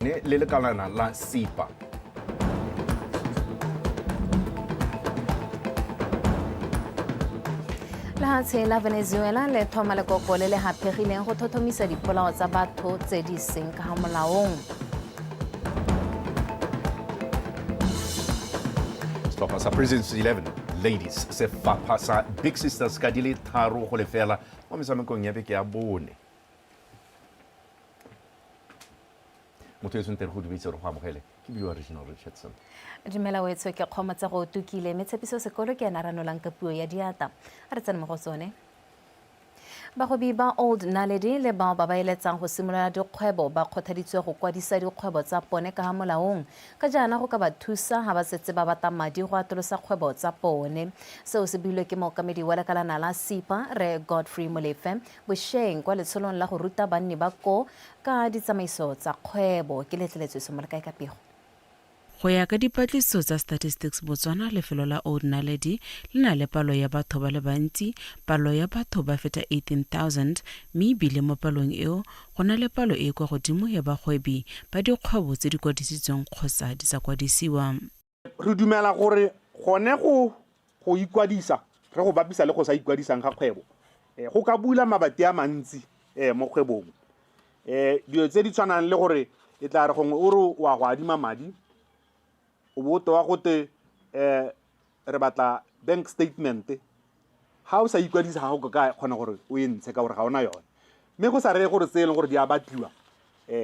bone le lekalana la SIPA. Lehatshe la Venezuela le thoma lekoko le le haphegileng go thothomisa dipolao tsa batho tse di seng ka ga molaong. Setlhopha sa Prisons 11 Ladies se fapha sa Big Sisters ka di le 3-0 mo metshamekong ya beke ya bone. Motho yo tshwanetse re go dumedise re go amogele ke biwa Reginald Richardson. Dumela wetsho, ke kgomotse go tukile mme Tshepiso Sekolo ke ena ranolang ka puo ya diata. A re tsene mo go tsone. Bagwebi ba Old Naledi le bao ba ba eletsang go simolola dikgwebo ba kgothaditswe go kwadisa dikgwebo tsa pone ka ha molaong ka jaana go ka ba thusa ha ba setse ba batla madi go atolosa kgwebo tsa pone. Seo se builwe ke mookamedi wa lekalana la SIPA, Rre Godfrey Molefe, bosheng kwa letsholong la go ruta banni ba koo ka ditsamaiso tsa kgwebo. Ke letleletswe Somolekae ka pego. Go ya ka dipatlisiso tsa Statistics Botswana, lefelo la Old Naledi le na le palo ya batho ba le bantsi, palo ya batho ba feta 18,000, mme e bile mo palong eo go na le palo e e kwa godimo ya bagwebi ba dikgwebo tse di kwadisitsweng kgotsa di sa kwadisiwa. Re dumela gore gone go go ikwadisa re go bapisa le go sa ikwadisang ga kgwebo go ka bula mabati a mantsi mo kgwebong. Dilo tse di tshwanang le gore e tla re gongwe o re wa go adima madi o bo o tewa gote re batla bank statement, ga o sa ikwadisa ga go ka kgona gore o e ntshe ka gore ga ona yone, mme go sa reye gore tse e leng gore di a batliwa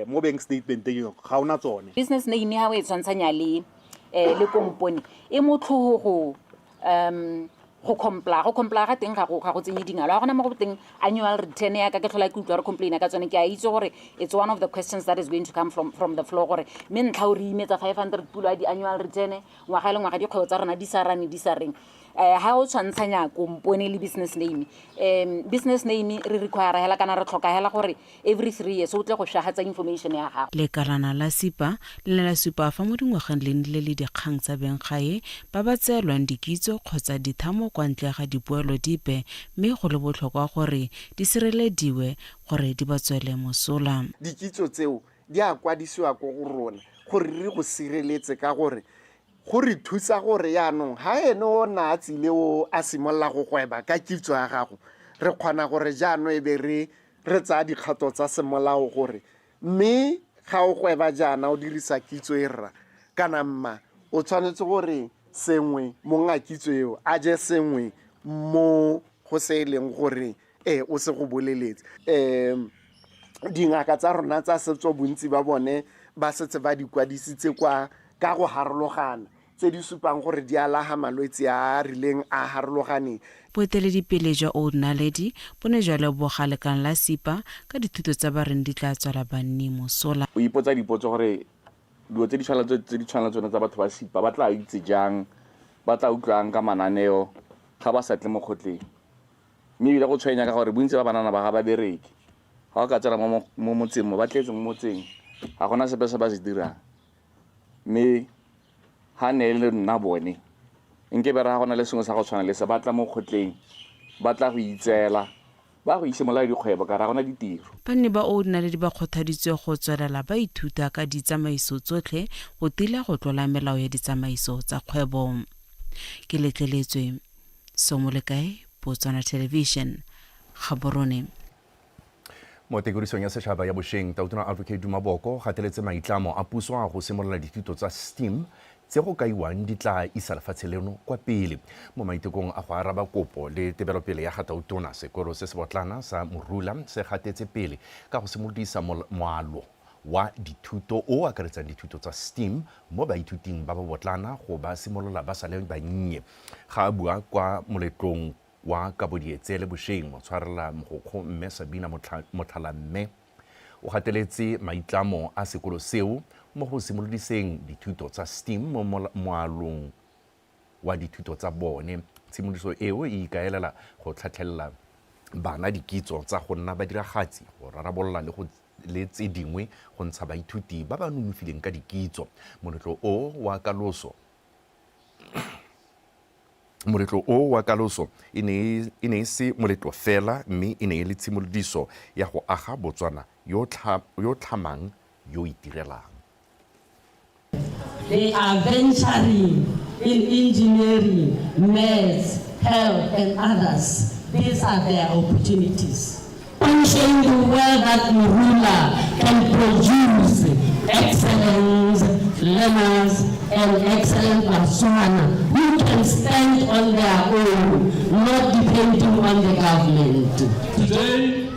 mo bank statement eo ga ona tsone. Business name ha o e tshwantshanya le le kompone e motlhoho go um go comply, go comply ga teng ga go ga go tsenye dingalo, ga gona mo go teng annual return ya ka ke tlhola ke utlwa re complaina ka tsone. Ke a itse gore it's one of the questions that is going to come from the floor gore mme ntlha o re imetsa 500 pulo ya di-annual return ngwaga le ngwaga, dikgwebo tsa rona di sa rane di sa reng. Ha o tshwantshanya kompone le business name, business name re require hela kana re tlhoka hela gore every 3 years o tle go shagatsa information ya gago. Lekalana la SIPA le ne la supa fa mo dingwageng le nnile le dikgang tsa benggae ba ba tseelwang dikitso kgotsa dithamo kwa ntle ga dipoelo dipe mme go le botlhokwa gore di sirelediwe gore di ba tswele mosola. Dikitso tseo di a kwadisiwa ko go rona gore re go sireletse ka gore go re thusa gore yaanong ha ene o na a tsile o a simolola go gweba ka kitso ya gago, re kgona gore jaanong e be re re tsaya dikgato tsa semolao gore mme ga o gweba jaana o dirisa kitso e rra kana mma, o tshwanetse gore sengwe mong a kitso eo a je sengwe mo go se e leng gore o se go boleletse. Dingaka tsa rona tsa setso bontsi ba bone ba setse ba di kwadisitse kwa ka go harologana, tse di supang gore di alaha malwetse a a rileng a harologaneng. Boeteledipele jwa Old Naledi bo ne jwa leboga lekala la SIPA ka dithuto tsa ba reng di tla tswela banni mosola. O ipotsa dipotso gore dilo tse di tshwanang tse di tshwanang tsone tsa batho ba SIPA ba tla itse jang, ba tla utlwang ka mananeo ga ba sa tle mo kgotleng. Mme ebile go tshwenya ka gore bontsi ba banana ba ga ba bereke. Ga o ka tsena mo motseng mo, ba tletse mo motseng, ga gona sepe se ba se dirang. Mme ga ne e le nna bone, nke be ra go na le sengwe sa go tshwana le se, ba tla mo kgotleng, ba tla go itseela, ba go isimolola dikgwebo ka ra gona ditiro. Banni ba Old Naledi ba kgothaditswe go tswelela ba ithuta ka ditsamaiso tsotlhe go tila go tlola melao ya ditsamaiso tsa kgwebo. Ke letleletswe. Somolekae, Botswana Television, Gaborone. Mo tekodisong ya setšhaba ya bosheng, Tautona Advocate Duma Boko gateletse maitlamo a puso a go simolola dithuto tsa STEAM tse go kaiwang di tla isa lefatshe leno kwa pele. Mo maitekong a go araba kopo le tebelopele ya ga Tautona, sekolo se sebotlana sa Morula se gatetse pele ka go simolodisa moalo wa dithuto o o akaretsang dithuto tsa STEAM mo baithuting ba babotlana go ba simolola ba sa le bannye. Ga a bua kwa moletlong wa kabo dietsele bosheng, motshwarela mogokgo Mme Sabina Motlhalamme o gateletse maitlamo a sekolo seo mo go simolodiseng dithuto tsa STEAM mo moalong wa dithuto tsa bone. Tshimolodiso eo e ikaelela go tlhatlhelela bana dikitso tsa go nna badiragatsi, go rarabolola le go le tse dingwe go ntsha baithuti ba ba nonofileng ka dikitso. Moletlo o wa kaloso Moletlo o wa kaloso e ne e ne e se moletlo fela mme e ne e le tshimolodiso ya go aga Botswana yo yo tlhamang yo itirelang. They are venturing in engineering, maths, health, and others. These are their opportunities. I'm showing the world that Morula can produce excellent learners and excellent Batswana who can stand on their own, not depending on the government. Today,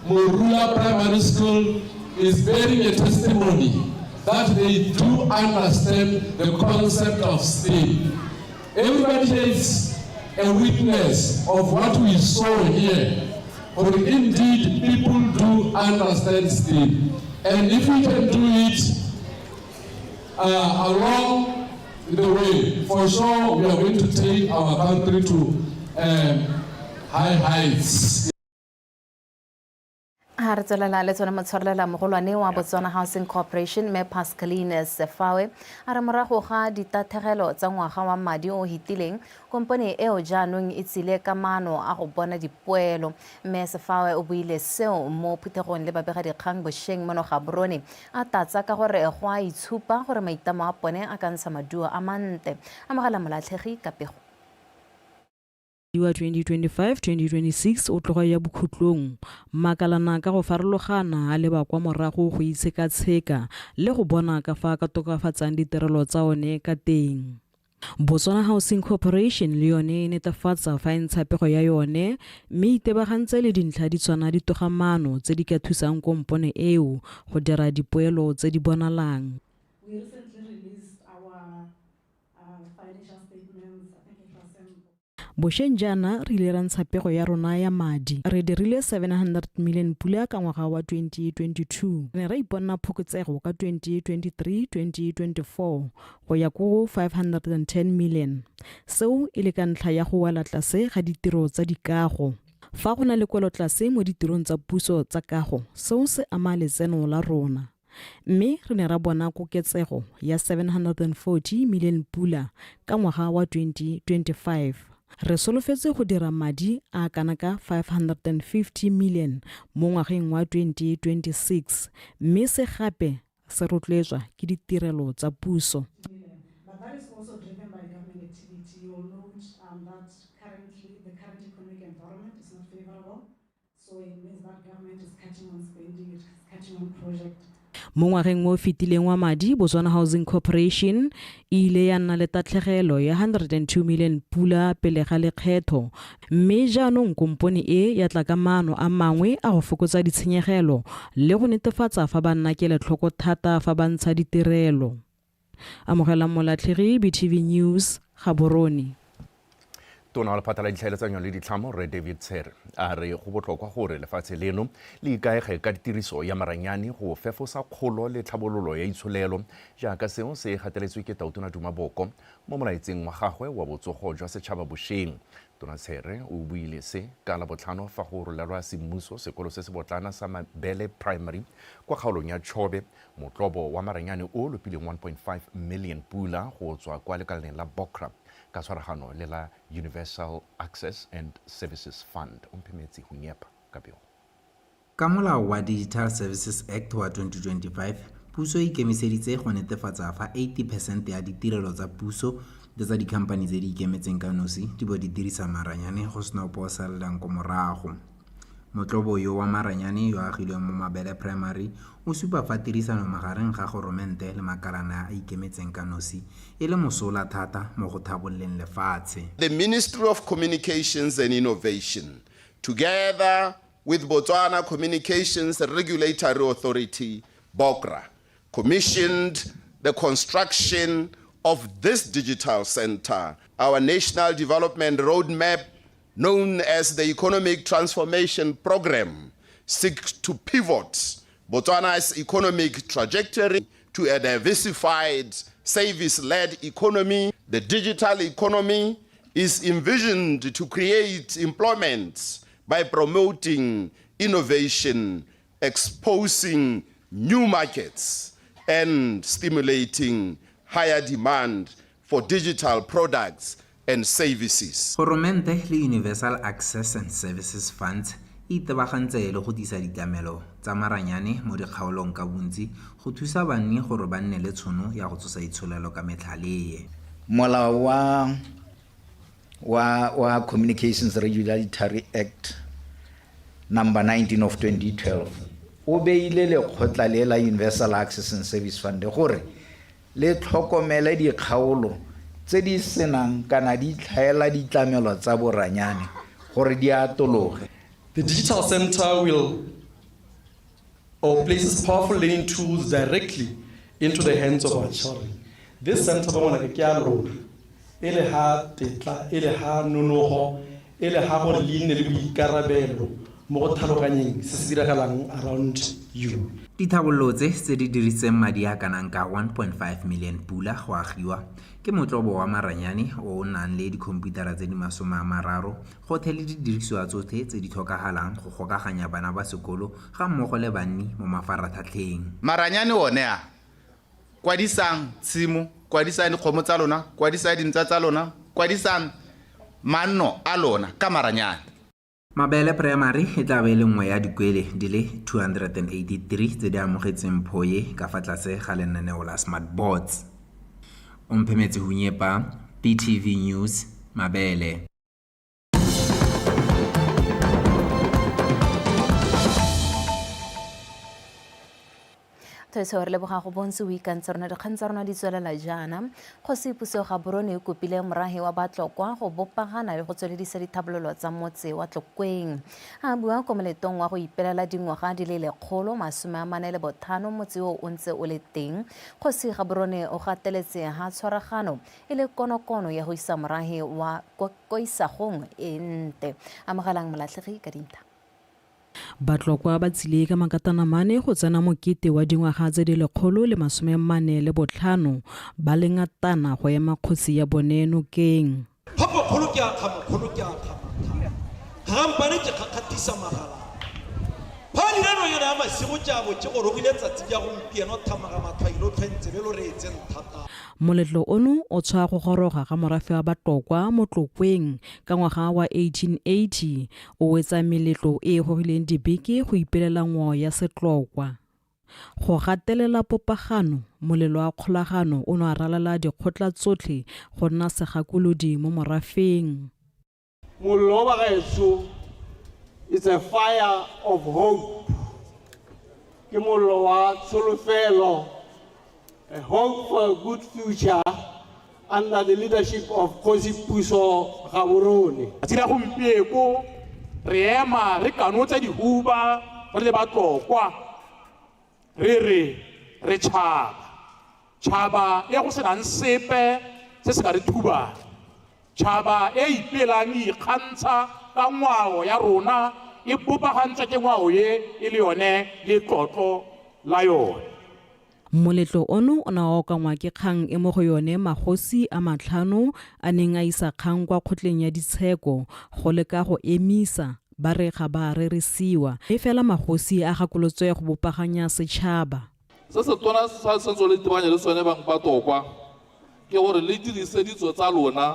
Morula Primary School is bearing a testimony that they do understand the concept of STEAM. Everybody here is a witness of what we saw here. For indeed, people do understand STEAM. And if we can do it along the way, for sure we are going to take our country to high heights. Ha re tswelela le tsone, motshwarelela mogolwane wa Botswana Housing Corporation, Mme Pascaline Sefawe, a re morago ga ditatlhegelo tsa ngwaga wa madi o hitileng, kompone eo jaanong e tsile ka maano a go bona dipoelo. Mme Sefawe o buile seo mo phuthegong le babegadikgang bošeng mono Gaborone, a tlatsa ka gore go a itshupa gore maitlamo a bone a ka ntsha maduo a mantle. Amogela Molatlhegi ka pego. Wa 2025-2026 o tloga ya bokhutlong, makalana ka go farologana a leba kwa morago go itshekatsheka le go bona ka fa ka tokafatsang ditirelo tsa one ka teng. Botswana Housing Corporation le yone e netefatsa fa e ntsha pego ya yone mme itebagantse le dintlha di tshwana ditogamaano tse di ka thusang kompone eo go dira dipoelo tse di bonalang. We recently released our financial statements. I think it was in Bošeng jaana re ile ra ntsha pego ya rona ya madi. Re dirile 700 million pula ka ngwaga wa 2022. Re ne ra iponna phokotsego ka 2023 2024 go ya ko 510 million, seo e le ka ntlha ya go wela tlase ga ditiro tsa dikago. Fa go na le kwelotlase mo ditirong tsa puso tsa kago, seo se ama letseno la rona, mme re ne ra bona koketsego ya 740 million pula ka ngwaga wa 2025. Re solofetse go dira madi a kana ka 550 million mo ngwageng wa 2026, mme se gape se rotloetswa ke ditirelo tsa puso. But that is also driven by government activity. You'll note that currently the current economic environment is not favorable. So it means that government is cutting on spending, it is cutting on project. Mo ngwageng o fetileng wa madi, Botswana Housing Corporation e ile ya nna le tatlhegelo ya 102 million pula pele ga lekgetho, mme jaanong kompone e ya tla ka maano a mangwe a go fokotsa ditshenyegelo le go netefatsa fa ba nna kelotlhoko thata fa ba ntsha ditirelo. Amogelang Molatlhegi, BTV News, Gaborone. Tona wa Lephata la Ditlhaeletsanyo le Ditlhamo, Rre David Tshere, a re go botlhokwa gore lefatshe leno le ikaege ka tiriso ya maranyane go fefosa kgolo le tlhabololo ya itsholelo, jaaka seo se gateletswe ke Tautona Duma Boko mo molaetseng wa gagwe wa botsogo jwa setšhaba bošeng. Tona Tshere o buile se ka Labotlhano fa go rolelwa semmuso sekolo se se botlana sa Mabele Primary kwa kgaolong ya Chobe motlobo wa maranyane o lopileng 1.5 million pula go tswa kwa lekaleng la BOCRA ka tshwaragano le la Universal Access and Services Fund. Omphemetse Hunyepa ka pego. Ka molao wa Digital Services Act wa 2025, puso e ikemiseditse go netefatsa fa 80 percent ya ditirelo tsa puso le tsa dikhamphani tse di ikemetseng ka nosi di bo di dirisa maranyane, go sena ope o salelang ko morago. Motlobo yo wa maranyane yo agilweng mo Mabele Primary o supa fa tirisano magareng ga goromente le makalana a ikemetseng ka nosi e le mosola thata mo go tlhabololeng lefatshe. The Ministry of Communications and Innovation, together with Botswana Communications Regulatory Authority, BOCRA, commissioned the construction of this digital center. Our national development roadmap, known as the Economic Transformation Program, seeks to pivot Botswana's economic trajectory to a diversified, service-led economy. The digital economy is envisioned to create employment by promoting innovation, exposing new markets, and stimulating higher demand for digital products and services. Goromente le Universal Access and Services Funds e itebagantse le go tlisa ditlamelo. tsa maranyane mo dikgaolong ka bontsi go thusa banni gore ba nne le tshono ya go tsosa itsholelo ka metlhale. Molao wa wa wa Communications Regulatory Act number 19 of 2012 o beile lekgotla le la Universal Access and Service Fund gore le tlhokomele dikgaolo tse di senang kana di tlhaela ditlamelo tsa boranyane gore di atologe. The digital center will or places powerful learning tools directly into the hands of our children. This center ba ngwanaka ke ya lona e le ha tetla e le ha nonogo e le ha gore le nne le boikarabelo mo go tlhaloganyeng se se diragalang around you. Dithabololo tse, tse di dirisitseng madi a kanang ka 1.5 million pula go agiwa, ke motlobo wa maranyane o o nang le dikhomputara tse di 30 gothe le didirisiwa tsothe tse di tlhokagalang go gokaganya bana ba sekolo ga mmogo le banni mo mafaratlhatlheng. Maranyane one a, kwadisang tshimo, kwadisang dikgomo tsa lona, kwadisang dintsa tsa lona, kwadisang manno a lona ka maranyane. Mabele Primary e tla be e le nngwe ya dikwele di le 283 tse di amogetseng mpho e ka fa tlase ga lenaneo la Smart Boards. Omphemetse Hunyepa, BTV News, Mabele. Thwetso re leboga go bontse o ikantse rona dikgang tsa rona di tswelela jaana. Kgosi Puso Gaborone e kopile morahe wa Batlokwa go bopagana le go tsweledisa dithabololo tsa motse wa Tlokweng. A bua ko moletong wa go ipelela dingwaga di le 145 motse o o ntse o le teng. Kgosi Gaborone o gateletse ha tshwaragano e le konokono ya go isa morahe wa ko isagong e nte. Amogelang Molatlhegi ka dintlha. Batlokwa ba tsile ka makatanamane go tsena mokete wa dingwaga tse di 145 ba le ngatana go ema kgosi ya bone nokeng. Phapokgolo ke a kga mokgolo ke a kga mathata Kgarampane ke kgakgathisa magala Pha dira nonyana ya masigo ke a bo ke gorogile tsatsi ja gompieno Thamaga matlhwailo tlhwentse be lo reetseng thata. Moletlo ono o tshwaya go goroga ga morafe wa Batlokwa mo Tlokweng ka ngwaga wa 1880, o wetsa meletlo e e gogileng dibeke go ipelela ngwao ya Setlokwa. Go gatelela popagano, molelo wa kgolagano o ne wa ralala dikgotla tsotlhe go nna segakolodi mo morafeng. Mollo wa bagaetsho it's a fire of hope. Ke mollo wa tsholofelo, a hope for a good future under the leadership of Kgosi Puso Gaborone. Tsatsi la gompieko re ema re kanotse dihuba re le Batlokwa re re re tšhaba, tšhaba e go senang sepe se se ka re thubang, tšhaba e ipelang e ikgantsha ka ngwao ya rona e bopagantswe ke ngwao e e le yone letlotlo la yone. Moletlo ono o ne wa okangwa ke kgang e mo go yone magosi a matlhano a neng a isa kgang kwa kgotleng ya ditsheko go leka go emisa ba re ga ba a rerisiwa mme fela magosi a gakolotswe go bopaganya setšhaba. Se se tona se tshwanetse le itebaganye le sone bang ba Tokwa ke gore le dirise ditso tsa lona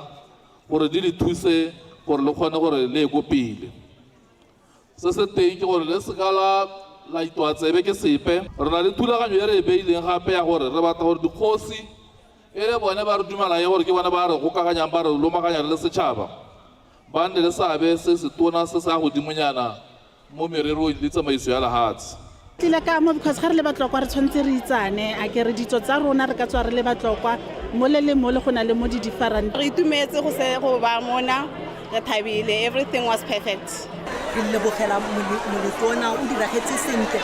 gore di le thuse gore le kgone gore le ye ko pele. Se se teng ke gore le seka la la itoa tsebe ke sepe. Re na le thulaganyo e re e beileng gape ya gore re batla gore dikgosi e le bone ba re dumelang gore ke bone ba re gokaganyang ba re lomaganya re le setšhaba, ba nne le seabe se se tona se sa godimonyana mo mererong le tsamaiso ya lehatshe. Tlile ka mo because ga re le Batlokwa re tshwanetse re itsane, a ke re ditso tsa rona re ka tswa re le Batlokwa mole le mole go na le mo di different. Re itumetse go se go ba mona, re thabile, everything was perfect. Re lebogela moletlo ona o diragetse sentle,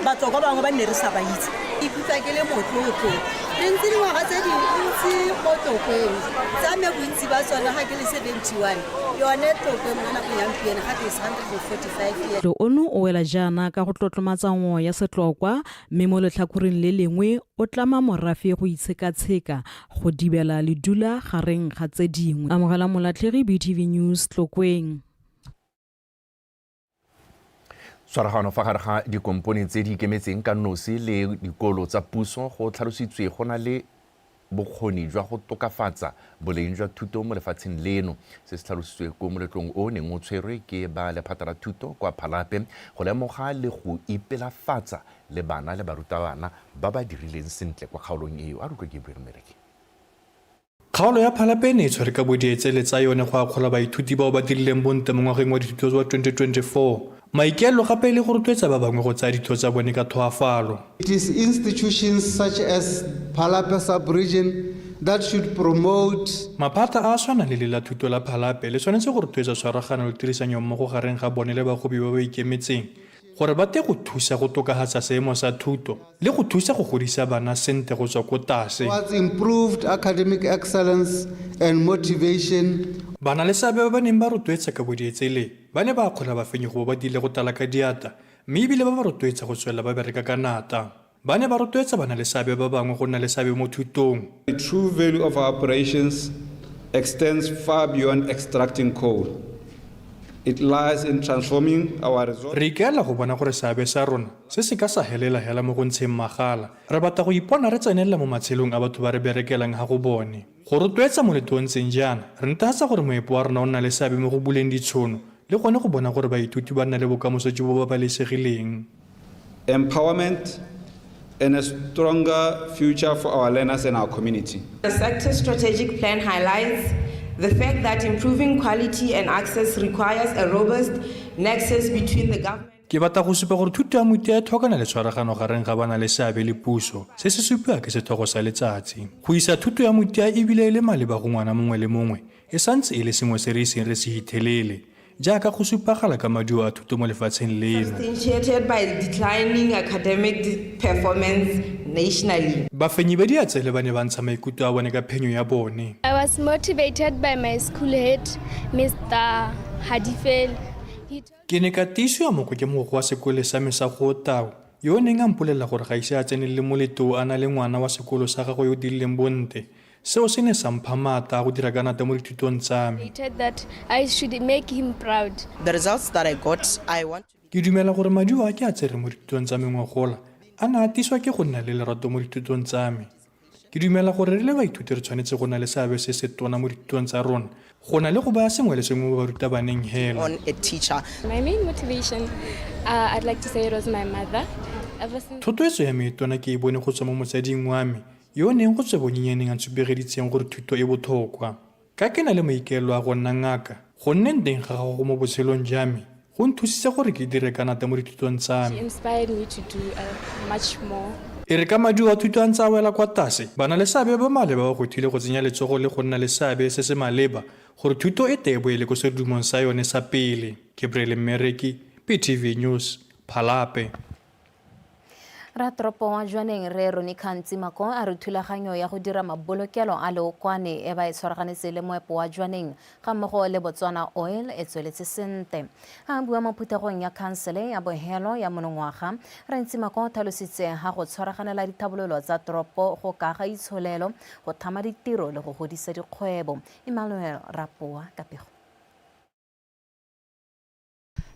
Batlokwa bangwe ba nne re sa ba itse. Ke ikutlwa ke le motlotlo, re ntse dingwaga tse dintsi mo Tlokweng, tsa me bontsi ba tsone ga ke le 71, yone Tlokwe mo nakong ya gompieno ga ke 145 years. Moletlo ono o wela jaana ka go tlotlomatsa ngwao ya Setlokwa mme mo letlhakoreng le lengwe o tlama morafe go itshekatsheka go dibela ledula gareng ga tse dingwe. Amogela Molatlhegi, BTV News, Tlokweng. Tshwaragano fa gare ga dikompone tse di ikemetseng ka nosi le dikolo tsa puso go tlhalositswe go na le bokgoni jwa go tokafatsa boleng jwa thuto mo lefatsheng leno. Se se tlhalositswe ko moletlong o neng o tshwerwe ke ba lephata la thuto kwa Phalape go lemoga le go ipelafatsa le bana le barutabana ba ba dirileng sentle kwa kgaolong eo. A re utlwe Gabriel Mmereki. Kgaolo ya Phalape e ne e tshwere ka bodietsele tsa yone go akgola baithuti bao ba dirileng bontle mo ngwageng wa dithuto wa 2024. Maikaelelo gape e le go rotloetsa ba bangwe go tsaya dithuto tsa bone ka tlhoafalo. It is institutions such as Phalape sub-region that should promote. Maphata a a tshwanang le le la thuto la Phalape le tshwanetse go rotloetsa tshwaragano le tirisanyommogo gareng ga bone le bagwebi ba ba ikemetseng gore ba te go thusa go tokahatsa seemo sa thuto le go thusa go godisa bana sente go tswa ko tase. Towards improved academic excellence and motivation. Bana le seabe ba ba neng ba rotloetsa ka bodietsele ba ne ba akgola bafenyi go bo ba dile go tala ka diata mme ebile ba ba rotloetsa go tswelela ba bereka ka nata. Ba ne ba rotloetsa bana le seabe ba bangwe go nna le seabe mo thutong. The true value of our operations extends far beyond extracting coal. It lies in transforming our resources. Re ikaelela go bona gore seabe sa rona se se ka sa helela hela mo go ntsheng magala. Re batla go ipona re tsenelela mo matshelong a batho ba re berekelang ha go bone. Go rotloetsa moletlo o ntseng jaana, re netefatsa gore moepo wa rona o nna le seabe mo go buleng ditšhono le gone go bona gore baithuti ba nna le bokamoso jo bo babalesegileng. Empowerment and a stronger future for our learners and our community. The sector strategic plan highlights the fact that improving quality and access requires a robust nexus between the government. Ke batla go supa gore thuto ya motia e tlhokana le tshwaragano gareng ga bana le seabe le puso. Se se supiwa ke setlhogo sa letsatsi. Go isa thuto ya motia e bile e le maleba go ngwana mongwe le mongwe e santse e le sengwe se re iseng re se hithelele. Jaaka go supagala ka maduo a thuto mo lefatsheng leno. Substantiated by declining academic performance nationally. Bafenyi ba diatsele ba ne ba ntsha maikutlo a bone ka phenyo ya bone. I was motivated by my school head, Mr. Hadifele. Ke ne ka tiisiwa moko ke mogokgo wa sekole sa me sa Gootau, yo o neng a mpolelela gore ga ise a tsenelele moletlo o a na le ngwana wa sekolo sa gagwe yo o dirileng bonte. Seo se ne sa mpha maatla a go dira ka nata mo dithutong tsa me. That I should make him proud. The results that I got, I want to. Ke dumela gore maduo a ke a tsereng mo dithutong tsa me ngogola a ne a tiswa ke go nna le lerato mo dithutong tsa me. Ke dumela gore re le baithuti re tshwanetse go nna le seabe se se tona mo dithutong tsa rona go na le go baya sengwe le sengwe mo barutabaneng hela. On a teacher. My main motivation, I'd like to say it was my mother. Ever since. Thotloetso ya me e tona ke e bone go tswa mo motsading wa me yo o neng go tswa bonnyenyaneng a ntshupegeditseng gore thuto e botlhokwa. Ka ke na le maikaelelo a go nna ngaka, go nneng teng ga gago mo botshelong jwa me go nthusitse gore ke dire ka nata mo dithutong tsa She me. inspired me to do much more. E re ka maduo a thuto a ntse a wela kwa tlase, bana-le-seabe ba maleba ba gwetlhile go tsenya letsogo le go nna le seabe se se maleba gore thuto e tle e boele ko sedumong sa yone sa pele. Gabriel Mmereki, PTV News, Phalape. Ratoropo wa Jwaneng Rre Ronica Ntsimako a re thulaganyo ya go dira mabolokelo a leokwane e ba e tshwaraganetse le moepo wa Jwaneng ga mmogo le Botswana Oil e tsweletse sente. Ha a bua mo phuthegong ya khansele ya bohelo ya monongwaga, Rre Ntsimako o tlhalositse ha go tshwaraganela dithabololo tsa toropo go ka ga itsholelo, go thama ditiro le go godisa dikgwebo. Emmanuel Rapoa ka pego.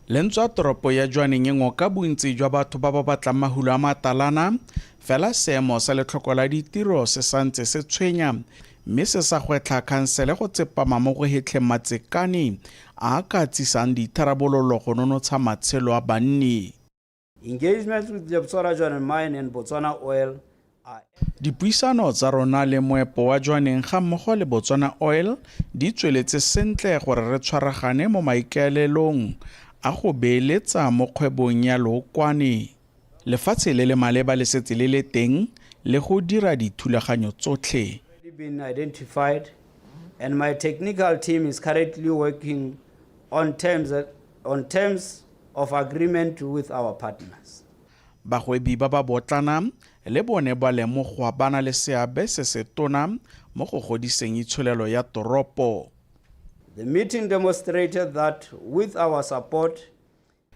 Lentswa toropo ya Jwaneng e ngoka bontsi jwa batho ba ba batlang mahulo a matalana, fela seemo sa letlhoko la ditiro se santse se tshwenya, mme se sa gwetlha khansele go tsepama mo go hetlheng matsekane a a ka tsisang ditharabololo go nonotsha matshelo a banni. Engagement with the Botswana Jwaneng Mine and Botswana Oil. Dipuisano tsa rona le moepo wa Jwaneng ga mmogo le Botswana Oil di tsweletse sentle gore re tshwaragane mo maikaelelong a go beeletsa mo kgwebong ya leokwane. Lefatshe le le maleba le setse le le teng le go dira dithulaganyo tsotlhe. Been identified and my technical team is currently working on terms of agreement with our partners. Bagwebi ba ba botlana le bone ba lemogwa ba na le seabe se se tona mo go godiseng itsholelo ya toropo. The meeting demonstrated that with our support,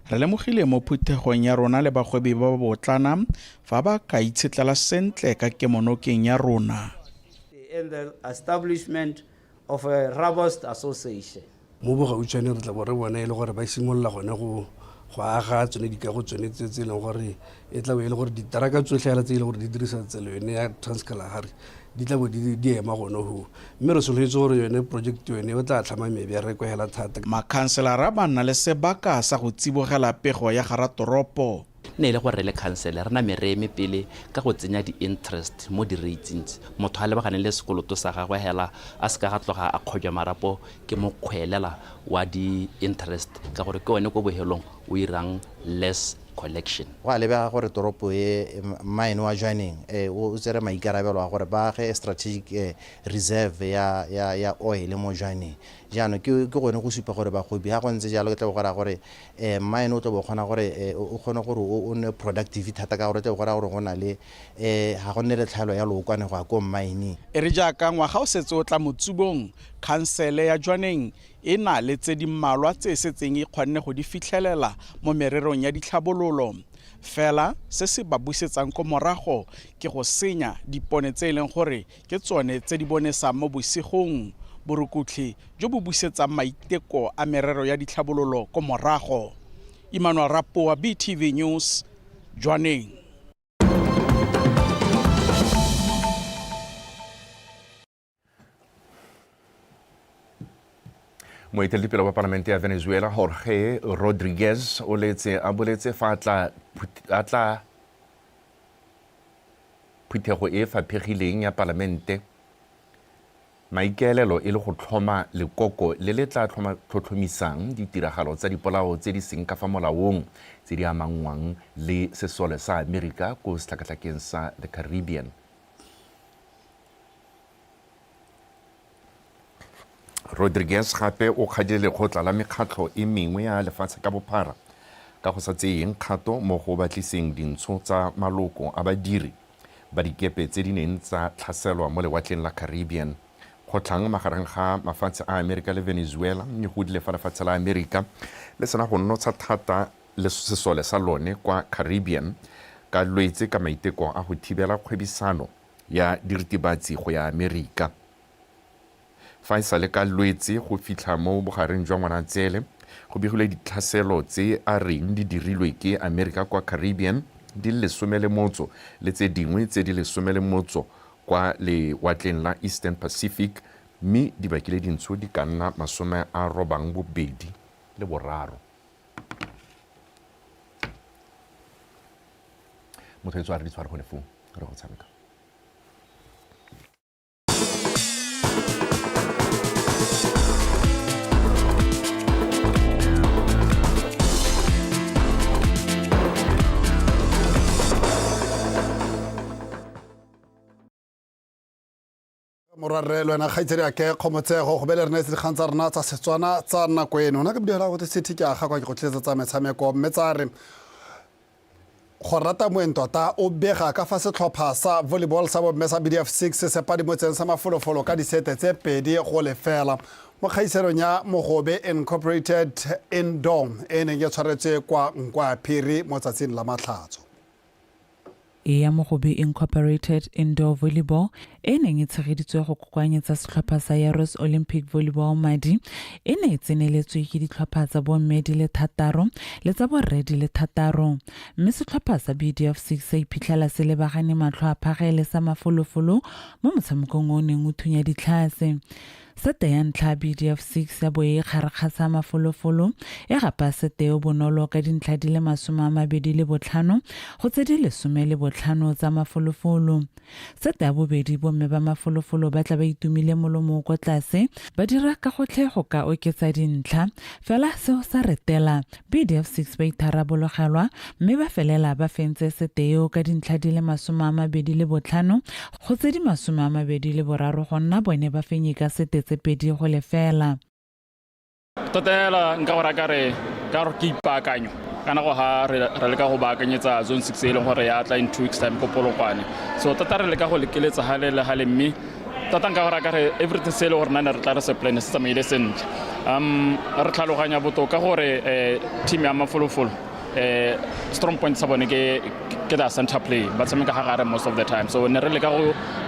Re lemogile mo phuthegong ya rona le bagwebi ba ba botlana fa ba ka itshetlela sentle ka kemonokeng ya rona. In the establishment of a robust association. Mo bogautshwane re tla bo re bona e le gore ba simolola gone go Go aga tsone dikago tsone tse tse e leng gore e tla bo e le gore ditaraka tsotlhe fela tse e leng gore di dirisa tsela yone ya Transkalahari di tla bo di ema gone go, mme re solofetse gore yone project yone o tla tlhama mebereko hela thata. Makhanselara ba nna le sebaka sa go tsibogela pego ya ga ratoropo. Ne e le gore re le khansele re name re eme pele ka go tsenya di-interest mo di-ratesng tse. Motho a lebagane le sekoloto sa gagwe hela a se ka ga tloga a kgojwa marapo ke mokgweelela wa di-interest ka gore ke one ko bohelong o irang less collection. Go a lebega gore toropo e, mine wa Jwaneng o tsere maikarabelo a gore ba age strategic reserve ya, ya, ya oil mo Jwaneng. Jaanong ke, ke gone go supa gore bagwebi ga go ntse jalo ke tla bo go raya gore mine o tlo bo kgona gore o kgone gore o nne productive thata ka gore tlo bo go raya gore go na le ga go nne le tlhaelo ya lookwane go ya ko mining. E re jaaka ngwaga o setse o tla motsubong, khansele ya Jwaneng e na le tse di mmalwa tse e setseng e kgonne go di fitlhelela mo mererong ya ditlhabololo. Fela se se ba busetsang ko morago ke go senya dipone tse e leng gore ke tsone tse di bonesang mo bosigong, borukutlhi jo bo busetsang maiteko a merero ya ditlhabololo ko morago. Emmanuel Rapoa, BTV News, Jwaneng. Moeteledipele wa palamente ya Venezuela Jorge Rodriguez o letse a boletse fa a tla phuthego e e faphegileng ya palamente maikaelelo e le go tlhoma lekoko le le tla tlhotlhomisang ditiragalo tsa dipolao tse di seng ka fa molaong tse di amanngwang le sesole sa Amerika ko setlhakatlhakeng sa the Caribbean. Rodriguez gape o kgadile lekgotla la mekgatlho e mengwe ya lefatshe ka bophara ka go sa tseyeng kgato mo go batliseng dintsho tsa maloko a badiri ba dikepe tse di neng tsa tlhaselwa mo lewatleng la Caribbean. Kgotlhang magareng ga mafatshe a Amerika le Venezuela e godile fa lefatshe la Amerika le sena go notsha thata le sesole sa lone kwa Caribbean ka Lwetse ka maiteko a go thibela kgwebisano ya diritibatsi go ya Amerika. Fa e sale ka Lwetse go fitlha mo bogareng jwa Ngwanatsele, go begilwe ditlhaselo tse a reng di dirilwe ke Amerika kwa Caribbean di le 18 le tse dingwe tse di 14 kwa lewatleng la Eastern Pacific mme di bakile dintsho di ka nna 83. Motho e a re di tshware gone foo re go tshameka. Morwarre le wena kgaitsedi ake Kgomotsego go bele re neetse dikgang tsa rona tsa Setswana tsa nako eno. Nna ke Bodihela go City ke aga kwa ke go tlisetsa tsa metshameko mme tsa re go rata moeng tota o bega ka fa setlhopha sa volleyball sa bomme sa BDF 6 se padimotseng sa mafolofolo ka disete tse 2-0 mo kgaisanong ya Mogobe Incorporated Indoor e neng e tshwaretswe kwa Nkwaphiri mo tsatsing la Matlhatso. E ya Mogobe Incorporated Indoor Volleyball e neng e tshegeditswe go kokoanyetsa setlhopha sa Yaros Olympic Volleyball madi e ne e tseneletswe ke ditlhopha tsa bomme di le 6 le tsa borre di le 6, mme setlhopha sa BDF 6 sa iphitlhela se lebagane matlho a phagele sa mafolofolo mo motshamekong o neng o thunya ditlhase. Sete ya ntlha BDF 6 ya bo e kgarakgatsha mafolofolo e gapa sete eo bonolo ka dintlha di le 25 go tse di 15 tsa mafolofolo. Sete ya bobedi bomme ba mafolofolo ba tla ba itumile molomo ko tlase ba dira ka gotlhe go ka oketsa dintlha, fela seo sa retela. BDF 6 ba itharabologelwa mme ba felela ba fentse sete eo ka dintlha di le 25 go tse di 23 go nna bone ba fenye ka sete tse 2-0. Tota hela nka go raya ka re ka gore ke ipaakanyo ka nako ga re leka go baakanyetsa zone 6 e leng gore ya tla in 2 weeks time ko Polokwane. So tota re leka go lekeletsa gale le gale, mme tota nka go raya ka re everything se e le gore nane re tla re se plan se tsamaile sentle. Re tlhaloganya botoka gore team ya mafolofolo strong point sa bone ke Ke the center play, ba tshameka ga gare most of the time. So ne re leka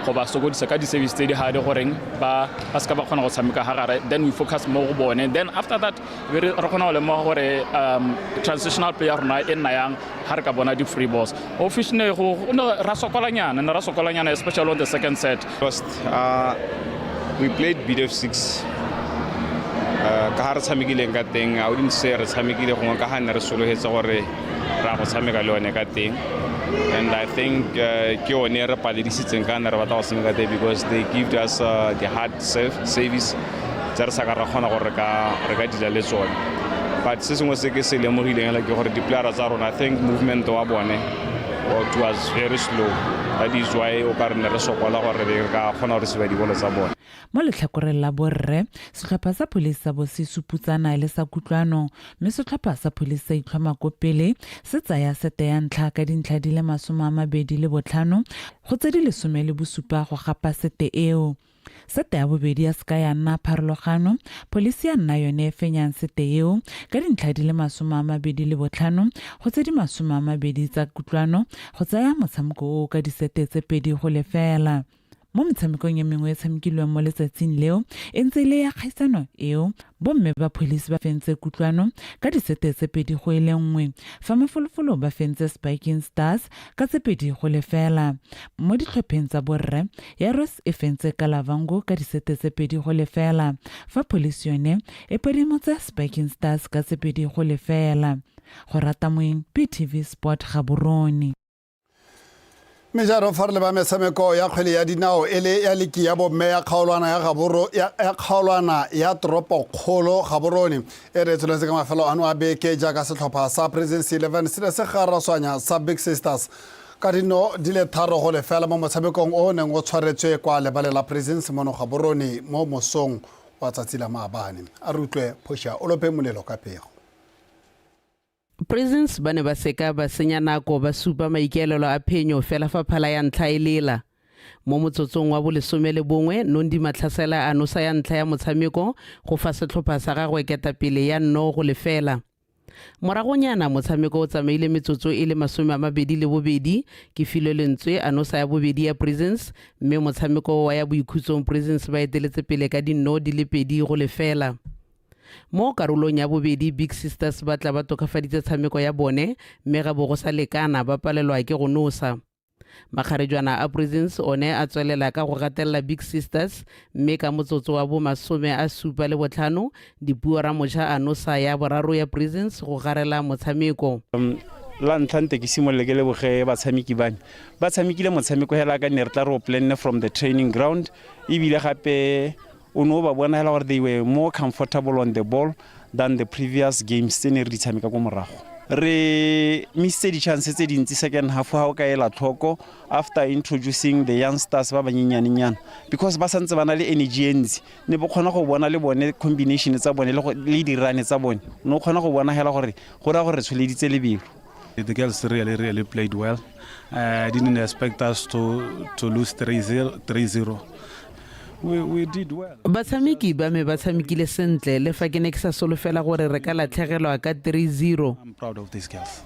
go ba sokodisa ka di-service tse di hard goreng ba seka ba kgona go tshameka ga gare. Then we focus mo go bone. Then after that re kgona go lemoga gore transitional play ya rona e nna yang ga re ka bona di-free balls. Office ne go ne ra sokolanyana, ne ra sokolanyana, especially on the second set. First, we played BDF 6. Ka ga re tshamekileng ka teng, I wouldn't say re tshamekile gongwe ka ga ne re sologetse gore ra go tshameka le yone ka teng. And I think ke yone re paledisitseng ka ne re batla go tshameka teng, because they give us the hard service tse re sa ka ra kgona gore re ka dila le tsone. But se sengwe se ke se lemogileng hela ke gore di-playera tsa rona, I think movement wa bone it was very slow. That is why o ka re ne re sokola gore re ka kgona go receive dibolo tsa bone. Mo letlhakoreng la borre, setlhopha sa Police sa bo se suputsana le sa Kutlwano, mme setlhopha sa Police sa itlhoma ko pele se tsaya sete ya ntlha ka dintlha di le 25 go tse di 17 go gapa sete eo. Sete ya bobedi ya seka ya nna pharologano, Police ya nna yone e fenyang sete eo ka dintlha di le 25 go tse di 20 tsa Kutlwano go tsaya motshameko oo ka disete tse 2-0. Mo metshamekong e mengwe e tshamekilweng mo letsatsing leo e ntse e le ya kgaisano eo, bomme ba Police ba fentse Kutlwano ka disete tse 2-1, fa Mafolofolo ba fentse Spiking Stars ka tse 2-0. Mo ditlhopheng tsa borre, Yaros e fentse Kalavango ka disete tse 2-0, fa Police yone e padimotse Spiking Stars ka tse 2-0. Go rata moeng, BTV Sport, Gaborone. Mme jaanong fa re leba metshameko ya kgwele ya dinao e le ya liki ya bomme ya kgaolwana ya Gaboro ya kgaolwana ya toropokgolo Gaborone e re tsweletse ka mafelo ano a beke, jaaka setlhopha sa Presidency 11 se ne se garaswanya sa Big Sisters ka dino di le 3-0 mo motshamekong o o neng o tshwaretswe kwa lebaleng la Presidency mono Gaborone mo mosong wa tsatsi la maabane. A re utlwe Phoša o lope molelo ka pego. Prisons ba ne ba seka ba senya nako ba supa maikaelelo a phenyo fela fa phala ya ntlha e lela. Mo motsotsong wa bo-11, Nondi Matlhasela a nosa ya ntlha ya motshameko go fa setlhopha sa gagwe ketapele ya 0-0. Moragonyana motshameko o tsamaile metsotso e le 22, ke filwe lentswe a nosa ya bobedi ya Prisons, mme motshameko wa ya boikhutsong Prisons ba eteletse pele ka dinno di le 2-0. Mo karolong ya bobedi Big Sisters ba tla ba tokafaditse tshameko ya bone, mme ga bo go sa lekana ba palelwa ke go nosa. Makgarejwana a Prisons one a tswelela ka go gatelela Big Sisters, mme ka motsotso wa bo-75 Dipuo Ramotjha a nosa ya boraro ya Prisons go garela motshameko. La ntlha nte ke simolole ke leboge batshameki ba me. Ba tshamekile motshameko hela ka ne re tla re o planne from the training ground, ebile gape o ne o ba bona hela gore they were more comfortable on the ball than the previous games tse ne re di tshameka ko morago. Re missitse di-chance tse dintsi second half ha o ka ela tlhoko after introducing the youngsters ba banyenyanenyana, because ba santse ba na le energy e ntsi, ne bo kgona go bona le bone combination tsa bone le dirane tsa bone, ne o kgona go bona hela gore go raya gore re tsholeditse lebelo. The girls really, really played well. Didn't expect us to lose 3-0. We did well. Batshameki ba me ba tshamekile sentle le fa ke ne ke sa solofela gore re ka latlhegelwa ka 3-0. I'm proud of these girls.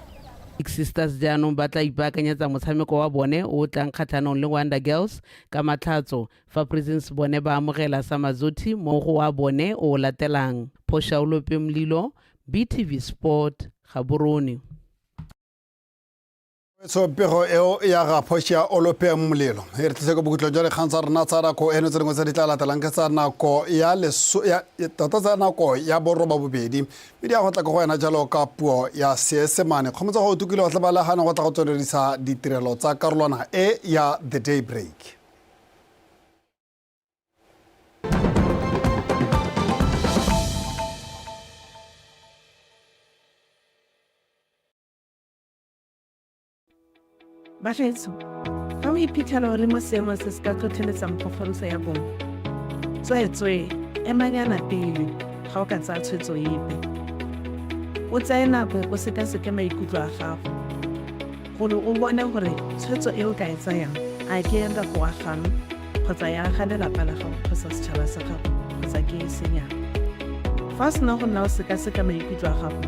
Big Sisters jaanong ba tla ipaakanyetsa motshameko wa bone o tlang kgatlhanong le Wonder Girls ka Matlhatso, fa Prisons bone ba amogela Samazothi mo go wa bone o latelang. Phosha Olope Mlilo, BTV Sport, Gaborone. So pego eo ya ga Phoša Olope Molelo e re tlise ko bokhutlong jwa dikgang tsa rona tsa nako eno. Tse dingwe tse di tla latelang ke tsa nako ya tota tsa nako ya 8:30, mme di ya go tla ko go wena jalo ka puo ya Seesemane. Kgomotsa go tukile go tla ba legane go tla go tsweledisa ditirelo tsa karolwana e ya The Day Break. Bagaetsho, fa o iphitlhela o le mo seemong se se ka tlhotlheletsang kgokgontsho ya bong, tsweetswee emanyana pele ga o ka tsaya tshwetso epe. O tseye nako o sekaseke maikutlo a gago gore o bone gore tshwetso e o ka e tsayang a ke e ka go agang kgotsa ya aga lelapa la gago kgotsa setšhaba sa gago kgotsa ke e senyang. Fa o sena go nna o sekaseka maikutlo a gago,